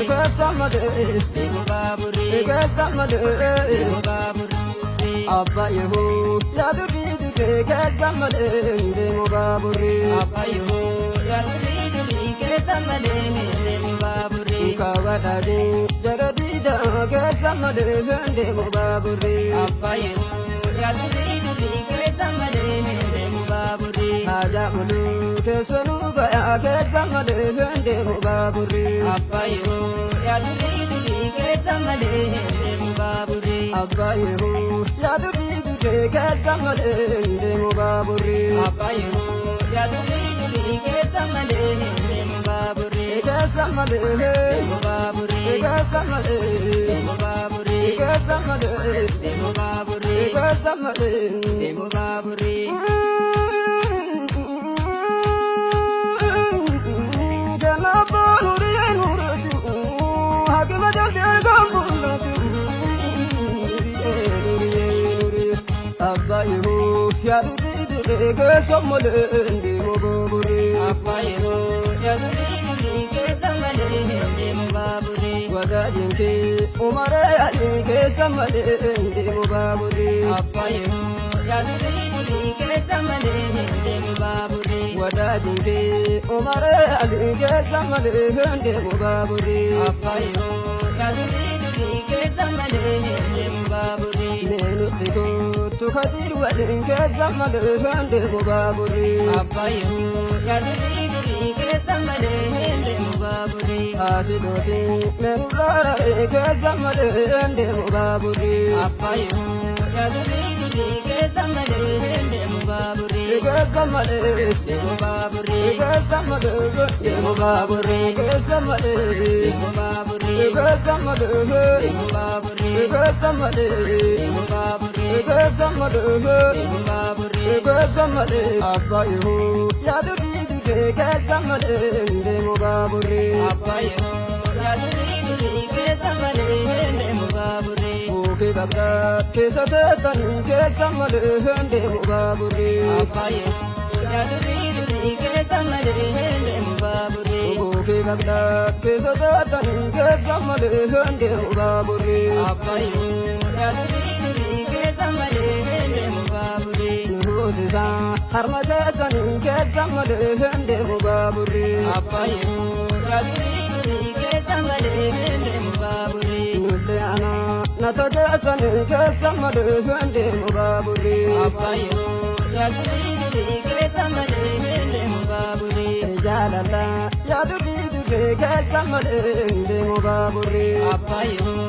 Keessa malee Deemu baaburri keessa malee deemu baaburri Abbaayehoo yaadu diiduree keessa malee deemu baaburri. Abbaayehoo yaadu diiduree keessa malee deemu baaburri. Kaawwadhaadhee jara diidaa keessa malee deemu baaburri. Abbaayehoo yaadu diiduree keessa malee deemu baaburri. Haajaa muluu keessanuu gayaa keessa malee deemu baaburri. Abbaayehoo yaadu diiduree keessa malee deemu baaburri. Abbaayehoo yaadu diiduree keessa malee deemu baaburri. Abbaayehoo yaadu diiduree keessa malee deemu baaburri. Keessa malee Deemu baaburri keessa malee deemu baaburri keessa malee deemu baaburri keessa malee. deemu baaburri. Abbaayehoo yaadu diiduree keessa malee deemu baaburri. Abbaayehoo yaadu diiduree keessa malee deemu baaburri. Abbaayehoo yaadu diiduree keessa malee deemu baaburri. Meenutti kootu kadir waliin keessa malee deemu baaburri. Abbaayehoo yaadu diiduree keessa malee deemu baaburri. Asidooti meenurraararee keessa malee deemu baaburri. Abbaayehoo yaadu diiduree keessa malee deemu baaburri. Keessa malee Deemu baaburri keessa malee deemu baaburri keessa malee deemu baaburri keessa malee deemu baaburri keessa malee deemu baaburri keessa malee deemu baaburri. Keessa malee abbaayehoo yaadu diiduree keessa malee deemu baaburri. Abbaayehoo yaadu diiduree keessa malee deemu baaburri. Muki bakka keessa teessanii keessa malee deemu baaburri. Abbaayehoo yaadu diiduree keessa malee deemu baaburri. Muki bakka keessa teessanii keessa malee deemu baaburri. Abbaayehoo yaadu diiduree keessa malee deemu baaburri. Nuhusisaa harma keessanii keessa malee deemu baaburri. Abbaayehoo yaadu diiduree keessa malee deemu baaburri. Nullee anaa nata keessanii keessa malee deemu baaburri. Abbaayehoo yaadu diiduree keessa malee deemu baaburri. Jaalala yaadu diiduree keessa malee deemu baaburri. Abbaayehoo